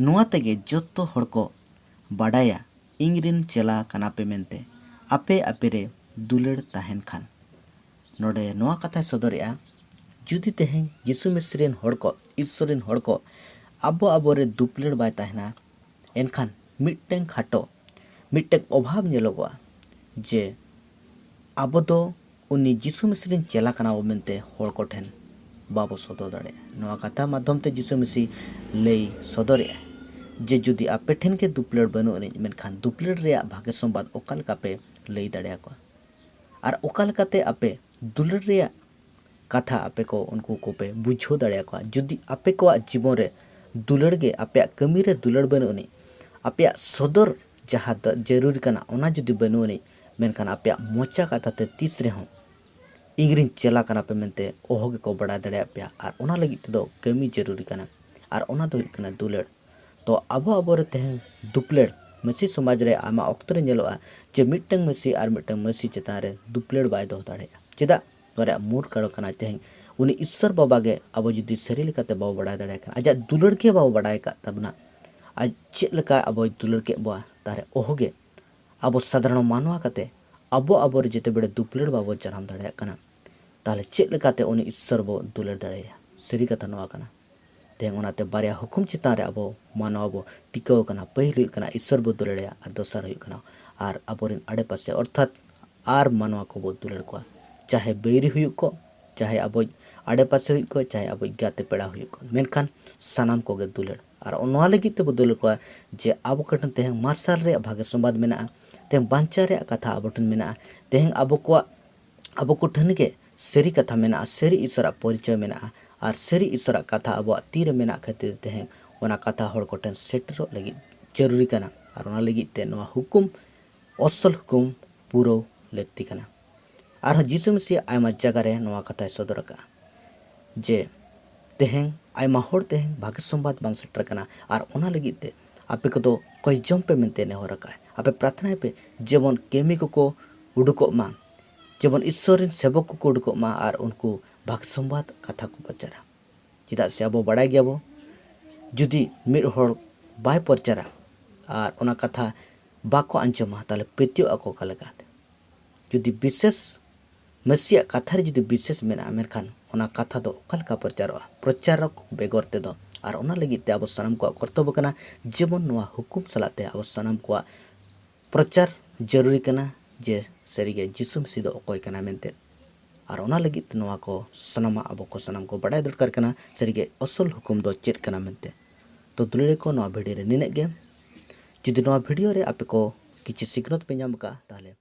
ᱱᱚᱣᱟ ᱛᱮᱜᱮ ᱡᱚᱛᱚ ᱦᱚᱲ ᱠᱚ ᱵᱟᱰᱟᱭᱟ ᱤᱧᱨᱮᱱ ᱪᱮᱞᱟ ᱠᱟᱱᱟ ᱯᱮ ᱢᱮᱱᱛᱮ, ᱟᱯᱮ ᱟᱯᱮ ᱨᱮ ᱫᱩᱞᱟᱹᱲ ᱛᱟᱦᱮᱱ ᱠᱷᱟᱱ᱾" ᱱᱚᱰᱮ ᱱᱚᱣᱟ ᱠᱟᱛᱷᱟᱭ ᱥᱚᱫᱚᱨᱮᱜᱼᱟ, ᱡᱩᱫᱤ ᱛᱮᱦᱮᱧ ᱡᱤᱥᱩ ᱢᱮᱥᱤ ᱨᱮᱱ ᱦᱚᱲ ᱠᱚ, ᱤᱥᱥᱚᱨ ᱨᱮᱱ ᱦᱚᱲ ᱠᱚ ᱟᱵᱚ ᱟᱵᱚ ᱨᱮ ᱫᱩᱯᱞᱟᱹᱲ ᱵᱟᱭ ᱛᱟᱦᱮᱱᱟ, ᱮᱱᱠᱷᱟᱱ ᱢᱤᱫᱴᱟᱝ ᱠᱷᱟᱴᱚ, ᱢᱤᱫᱴᱟᱝ ᱚᱵᱷᱟᱵᱽ ᱧᱮᱞᱚᱜᱚᱜᱼᱟ ᱡᱮ ᱟᱵᱚ ᱫᱚ ᱩᱱᱤ ᱡᱤᱥᱩ ᱢᱮᱥᱤ ᱨᱮᱱ ᱪᱮᱞᱟ ᱠᱟᱱᱟ ᱵᱚ ᱢᱮᱱᱛᱮ ᱦᱚᱲ ᱠᱚᱴᱷᱮᱱ ᱵᱟᱵᱚ ᱥᱚᱫᱚᱨ ᱫᱟᱲᱮᱭᱟᱜᱼᱟ᱾ ᱱᱚᱣᱟ ᱠᱟᱛᱷᱟ ᱢᱟᱫᱽᱫᱷᱚᱢ ᱛᱮ ᱡᱤᱥᱩ ᱢᱮᱥᱤ ᱞᱟᱹᱭ ᱥᱚᱫᱚᱨᱮᱜᱼᱟᱭ ᱡᱮ ᱡᱩᱫᱤ ᱟᱯᱮ ᱴᱷᱮᱱ ᱜᱮ ᱫᱩᱯᱞᱟᱹᱲ ᱵᱟᱹᱱᱩᱜ ᱟᱹᱱᱤᱡ, ᱢᱮᱱᱠᱷᱟᱱ ᱫᱩᱯᱞᱟᱹᱲ ᱨᱮᱭᱟᱜ ᱵᱷᱟᱜᱮ ᱥᱚᱢᱵᱟᱫ ᱚᱠᱟ ᱞᱮᱠᱟ ᱯᱮ ᱞᱟᱹᱭ ᱫᱟᱲᱮᱭᱟᱠᱚᱣᱟ? ᱟᱨ ᱚᱠᱟ ᱞᱮᱠᱟᱛᱮ ᱟᱯᱮ ᱫᱩᱞᱟᱹᱲ ᱨᱮᱭᱟᱜ ᱠᱟᱛᱷᱟ ᱟᱯᱮ ᱠᱚ ᱩᱱᱠᱩ ᱠᱚᱯᱮ ᱵᱩᱡᱷᱟᱹᱣ ᱫᱟᱲᱮᱭᱟᱠᱚᱣᱟ? ᱡᱩᱫᱤ ᱟᱯᱮ ᱠᱚᱣᱟᱜ ᱡᱤᱵᱚᱱ ᱨᱮ ᱫᱩᱞᱟᱹᱲ ᱜᱮ, ᱟᱯᱮᱭᱟᱜ ᱠᱟᱹᱢᱤ ᱨᱮ ᱫᱩᱞᱟᱹᱲ ᱵᱟᱹᱱᱩᱜ ᱟᱹᱱᱤᱡ, ᱟᱯᱮᱭᱟᱜ ᱥᱚᱫᱚᱨ ᱡᱟᱦᱟᱸ ᱫᱚ ᱡᱟᱹᱨᱩᱨᱤ ᱠᱟᱱᱟ ᱚᱱᱟ ᱡᱩᱫᱤ ᱵᱟᱹᱱᱩᱜ ᱟᱹᱱᱤᱡ, ᱢᱮᱱᱠᱷᱟᱱ ᱟᱯᱮᱭᱟᱜ ᱢᱚᱪᱟ ᱠᱟᱛᱷᱟ ᱛᱮ ᱛᱤᱥ ᱨᱮᱦᱚᱸ ᱤᱧᱨᱮᱱ ᱪᱮᱞᱟ ᱠᱟᱱᱟ ᱯᱮ ᱢᱮᱱᱛᱮ ᱚᱦᱚ ᱜᱮᱠᱚ ᱵᱟᱲᱟᱭ ᱫᱟᱲᱮᱭᱟᱜ ᱯᱮᱭᱟ᱾ ᱟᱨ ᱚᱱᱟ ᱞᱟᱹᱜᱤᱫ ᱛᱮᱫᱚ ᱠᱟᱹᱢᱤ ᱡᱟᱹᱨᱩᱨᱤ ᱠᱟᱱᱟ, ᱟᱨ ᱚᱱᱟ ᱫᱚ ᱦᱩᱭᱩᱜ ᱠᱟᱱᱟ ᱫᱩᱞᱟᱹᱲ᱾ ᱛᱚ ᱟᱵᱚ ᱟᱵᱚᱨᱮ ᱛᱮᱦᱮᱧ ᱫᱩᱯᱞᱟᱹᱲ, ᱢᱟᱹᱥᱤ ᱥᱚᱢᱟᱡᱽ ᱨᱮ ᱟᱭᱢᱟ ᱚᱠᱛᱚ ᱨᱮ ᱧᱮᱞᱚᱜᱼᱟ ᱡᱮ ᱢᱤᱫᱴᱟᱝ ᱢᱟᱹᱥᱤ ᱟᱨ ᱢᱤᱫᱴᱟᱝ ᱢᱟᱹᱥᱤ ᱪᱮᱛᱟᱱ ᱨᱮ ᱫᱩᱯᱞᱟᱹᱲ ᱵᱟᱭ ᱫᱚᱦᱚ ᱫᱟᱲᱮᱭᱟᱜᱼᱟ᱾ ᱪᱮᱫᱟᱜ? ᱱᱚᱣᱟ ᱨᱮᱭᱟᱜ ᱢᱩᱞ ᱠᱟᱨᱚᱱ ᱠᱟᱱᱟ ᱛᱮᱦᱮᱧ ᱩᱱᱤ ᱤᱥᱥᱚᱨ ᱵᱟᱵᱟ ᱜᱮ ᱟᱵᱚ ᱡᱩᱫᱤ ᱥᱟᱹᱨᱤ ᱞᱮᱠᱟᱛᱮ ᱵᱟᱵᱚ ᱵᱟᱲᱟᱭ ᱫᱟᱲᱮᱭᱟᱭ ᱠᱟᱱᱟ, ᱟᱡᱟᱜ ᱫᱩᱞᱟᱹᱲ ᱜᱮ ᱵᱟᱵᱚ ᱵᱟᱲᱟᱭ ᱟᱠᱟᱫ ᱛᱟᱵᱚᱱᱟ, ᱟᱡ ᱪᱮᱫ ᱞᱮᱠᱟ ᱟᱵᱚᱭ ᱫᱩᱞᱟᱹᱲ ᱠᱮᱫ ᱵᱚᱣᱟ, ᱛᱟᱦᱞᱮ ᱚᱦᱚᱜᱮ ᱟᱵᱚ ᱥᱟᱫᱷᱟᱨᱚᱱ ᱢᱟᱱᱣᱟ ᱠᱟᱛᱮ ᱟᱵᱚ ᱟᱵᱚᱨᱮ ᱡᱮᱛᱮ ᱵᱮᱲᱮ ᱫᱩᱯᱞᱟᱹᱲ ᱵᱟᱵᱚ ᱡᱟᱱᱟᱢ ᱫᱟᱲᱮᱭᱟᱜ ᱠᱟᱱᱟ, ᱛᱟᱦᱞᱮ ᱪᱮᱫ ᱞᱮᱠᱟᱛᱮ ᱩᱱᱤ ᱤᱥᱥᱚᱨ ᱵᱚ ᱫᱩᱞᱟᱹᱲ ᱫᱟᱲᱮᱭᱟᱭᱟ? ᱥᱟᱹᱨᱤ ᱠᱟᱛᱷᱟ ᱱᱚᱣᱟ ᱠᱟᱱᱟ᱾ ᱛᱮᱦᱮᱧ ᱚᱱᱟᱛᱮ ᱵᱟᱨᱭᱟ ᱦᱩᱠᱩᱢ ᱪᱮᱛᱟᱱ ᱨᱮ ᱟᱵᱚ ᱢᱟᱱᱣᱟ ᱵᱚ ᱴᱤᱠᱟᱹᱣ ᱟᱠᱟᱱᱟ᱾ ᱯᱟᱹᱦᱤᱞ ᱦᱩᱭᱩᱜ ᱠᱟᱱᱟ ᱤᱥᱥᱚᱨ ᱵᱚ ᱫᱩᱞᱟᱹᱲᱟᱭᱟ, ᱟᱨ ᱫᱚᱥᱟᱨ ᱦᱩᱭᱩᱜ ᱠᱟᱱᱟ ᱟᱨ ᱟᱵᱚᱨᱮᱱ ᱟᱲᱮᱯᱟᱥᱮ ᱚᱨᱛᱷᱟᱛ ᱟᱨ ᱢᱟᱱᱣᱟ ᱠᱚᱵᱚ ᱫᱩᱞᱟᱹᱲ ᱠᱚᱣᱟ᱾ ᱪᱟᱦᱮ ᱵᱟᱹᱭᱨᱤ ᱦᱩᱭᱩᱜ ᱠᱚ, ᱪᱟᱦᱮ ᱟᱵᱚᱭᱤᱡ ᱟᱲᱮᱯᱟᱥᱮ ᱦᱩᱭᱩᱜ ᱠᱚ, ᱪᱟᱦᱮ ᱟᱵᱚᱭᱤᱡ ᱜᱟᱛᱮ ᱯᱮᱲᱟ ᱦᱩᱭᱩᱜ ᱠᱚ, ᱢᱮᱱᱠᱷᱟᱱ ᱥᱟᱱᱟᱢ ᱠᱚᱜᱮ ᱫᱩᱞᱟᱹᱲ᱾ ᱟᱨ ᱱᱚᱣᱟ ᱞᱟᱹᱜᱤᱫ ᱛᱮᱵᱚ ᱫᱩᱞᱟᱹᱲ ᱠᱚᱣᱟ ᱡᱮ ᱟᱵᱚ ᱠᱚᱴᱷᱮᱱ ᱛᱮᱦᱮᱧ ᱢᱟᱨᱥᱟᱞ ᱨᱮᱭᱟᱜ ᱵᱷᱟᱜᱮ ᱥᱚᱢᱵᱟᱫ ᱢᱮᱱᱟᱜᱼᱟ, ᱛᱮᱦᱮᱧ ᱵᱟᱧᱪᱟᱣ ᱨᱮᱭᱟᱜ ᱠᱟᱛᱷᱟ ᱟᱵᱚ ᱴᱷᱮᱱ ᱢᱮᱱᱟᱜᱼᱟ, ᱛᱮᱦᱮᱧ ᱟᱵᱚ ᱠᱚᱣᱟᱜ, ᱟᱵᱚ ᱠᱚᱴᱷᱮᱱ ᱜᱮ ᱥᱟᱹᱨᱤ ᱠᱟᱛᱷᱟ ᱢᱮᱱᱟᱜᱼᱟ, ᱥᱟᱹᱨᱤ ᱤᱥᱚᱨᱟᱜ ᱯᱚᱨᱤᱪᱚᱭ ᱢᱮᱱᱟᱜᱼᱟ, ᱟᱨ ᱥᱟᱹᱨᱤ ᱤᱥᱚᱨᱟᱜ ᱠᱟᱛᱷᱟ ᱟᱵᱚᱣᱟᱜ ᱛᱤᱨᱮ ᱢᱮᱱᱟᱜ ᱠᱷᱟᱹᱛᱤᱨ ᱛᱮᱦᱮᱧ ᱚᱱᱟ ᱠᱟᱛᱷᱟ ᱦᱚᱲ ᱠᱚᱴᱷᱮᱱ ᱥᱮᱴᱮᱨᱚᱜ ᱞᱟᱹᱜᱤᱫ ᱡᱟᱹᱨᱩᱨᱤ ᱠᱟᱱᱟ᱾ ᱟᱨ ᱚᱱᱟ ᱞᱟᱹᱜᱤᱫ ᱛᱮ ᱱᱚᱣᱟ ᱦᱩᱠᱩᱢ, ᱚᱥᱚᱞ ᱦᱩᱠᱩᱢ ᱯᱩᱨᱟᱹᱣ ᱞᱟᱹᱠᱛᱤ ᱠᱟᱱᱟ᱾ ᱟᱨᱦᱚᱸ ᱡᱤᱥᱩ ᱢᱟᱹᱥᱤᱭᱟᱜ ᱟᱭᱢᱟ ᱡᱟᱭᱜᱟ ᱨᱮ ᱱᱚᱣᱟ ᱠᱟᱛᱷᱟᱭ ᱥᱚᱫᱚᱨ ᱟᱠᱟᱫᱼᱟ ᱡᱮ ᱛᱮᱦᱮᱧ ᱟᱭᱢᱟ ᱦᱚᱲ ᱛᱮᱦᱮᱧ ᱵᱷᱟᱜᱮ ᱥᱚᱢᱵᱟᱫ ᱵᱟᱝ ᱥᱮᱴᱮᱨ ᱠᱟᱱᱟ, ᱟᱨ ᱚᱱᱟ ᱞᱟᱹᱜᱤᱫ ᱛᱮ ᱟᱯᱮ ᱠᱚᱫᱚ ᱠᱚᱭ ᱡᱚᱢ ᱯᱮ ᱢᱮᱱᱛᱮ ᱱᱮᱦᱚᱨ ᱟᱠᱟᱫᱼᱟ᱾ ᱟᱯᱮ ᱯᱨᱟᱨᱛᱷᱱᱟᱭ ᱯᱮ, ᱡᱮᱢᱚᱱ ᱠᱟᱹᱢᱤ ᱠᱚᱠᱚ ᱩᱰᱩᱠᱚᱜ ᱢᱟ, ᱡᱮᱢᱚᱱ ᱤᱥᱥᱚᱨ ᱨᱮᱱ ᱥᱮᱵᱚᱠ ᱠᱚᱠᱚ ᱩᱰᱩᱠᱚᱜ ᱢᱟ ᱟᱨ ᱩᱱᱠᱩ ᱵᱷᱟᱜᱮ ᱥᱚᱢᱵᱟᱫ ᱠᱟᱛᱷᱟ ᱠᱚ ᱯᱨᱚᱪᱟᱨᱟ᱾ ᱪᱮᱫᱟᱜ ᱥᱮ ᱟᱵᱚ ᱵᱟᱲᱟᱭ ᱜᱮᱭᱟᱵᱚ, ᱡᱩᱫᱤ ᱢᱤᱫ ᱦᱚᱲ ᱵᱟᱭ ᱯᱨᱚᱪᱟᱨᱟ ᱟᱨ ᱚᱱᱟ ᱠᱟᱛᱷᱟ ᱵᱟᱠᱚ ᱟᱸᱡᱚᱢᱟ, ᱛᱟᱦᱚᱞᱮ ᱯᱟᱹᱛᱭᱟᱹᱜ ᱟᱠᱚ ᱚᱠᱟ ᱞᱮᱠᱟᱛᱮ? ᱡᱩᱫᱤ ᱵᱤᱥᱮᱥ ᱢᱟᱹᱥᱤᱭᱟᱜ ᱠᱟᱛᱷᱟ ᱨᱮ ᱡᱩᱫᱤ ᱵᱤᱥᱮᱥ ᱢᱮᱱᱟᱜᱼᱟ, ᱢᱮᱱᱠᱷᱟᱱ ᱚᱱᱟ ᱠᱟᱛᱷᱟ ᱫᱚ ᱚᱠᱟ ᱞᱮᱠᱟ ᱯᱨᱚᱪᱟᱨᱚᱜᱼᱟ? ᱯᱨᱚᱪᱟᱨᱚᱠ ᱵᱮᱜᱚᱨ ᱛᱮᱫᱚ᱾ ᱟᱨ ᱚᱱᱟ ᱞᱟᱹᱜᱤᱫ ᱛᱮ ᱟᱵᱚ ᱥᱟᱱᱟᱢ ᱠᱚᱣᱟᱜ ᱠᱚᱨᱛᱚᱵᱵᱚ ᱠᱟᱱᱟ, ᱡᱮᱢᱚᱱ ᱱᱚᱣᱟ ᱦᱩᱠᱩᱢ ᱥᱟᱞᱟᱜ ᱛᱮ ᱟᱵᱚ ᱥᱟᱱᱟᱢ ᱠᱚᱣᱟᱜ ᱯᱨᱚᱪᱟᱨ ᱡᱟᱹᱨᱩᱨᱤ ᱠᱟᱱᱟ, ᱡᱮ ᱥᱟᱹᱨᱤᱜᱮ ᱡᱤᱥᱩ ᱢᱤᱥᱤ ᱫᱚ ᱚᱠᱚᱭ ᱠᱟᱱᱟ ᱢᱮᱱᱛᱮ᱾ ᱟᱨ ᱚᱱᱟ ᱞᱟᱹᱜᱤᱫ ᱛᱮ ᱱᱚᱣᱟ ᱠᱚ ᱥᱟᱱᱟᱢᱟᱜ ᱟᱵᱚ ᱠᱚ ᱥᱟᱱᱟᱢ ᱠᱚ ᱵᱟᱰᱟᱭ ᱫᱚᱨᱠᱟᱨ ᱠᱟᱱᱟ, ᱥᱟᱹᱨᱤᱜᱮ ᱟᱥᱚᱞ ᱦᱩᱠᱩᱢ ᱫᱚ ᱪᱮᱫ ᱠᱟᱱᱟ ᱢᱮᱱᱛᱮ᱾ ᱛᱚ ᱫᱩᱞᱟᱹᱲᱤᱭᱟᱹ ᱠᱚ, ᱱᱚᱣᱟ ᱵᱷᱤᱰᱤᱭᱳ ᱨᱮ ᱱᱤᱱᱟᱹᱜ ᱜᱮ᱾ ᱡᱩᱫᱤ ᱱᱚᱣᱟ ᱵᱷᱤᱰᱤᱭᱳ ᱨᱮ ᱟᱯᱮ ᱠᱚ ᱠᱤᱪᱷᱩ ᱥᱤᱠᱷᱱᱟᱹᱛ ᱯᱮ ᱧᱟᱢ ᱟᱠᱟᱫᱼᱟ, ᱛᱟᱦᱚᱞᱮ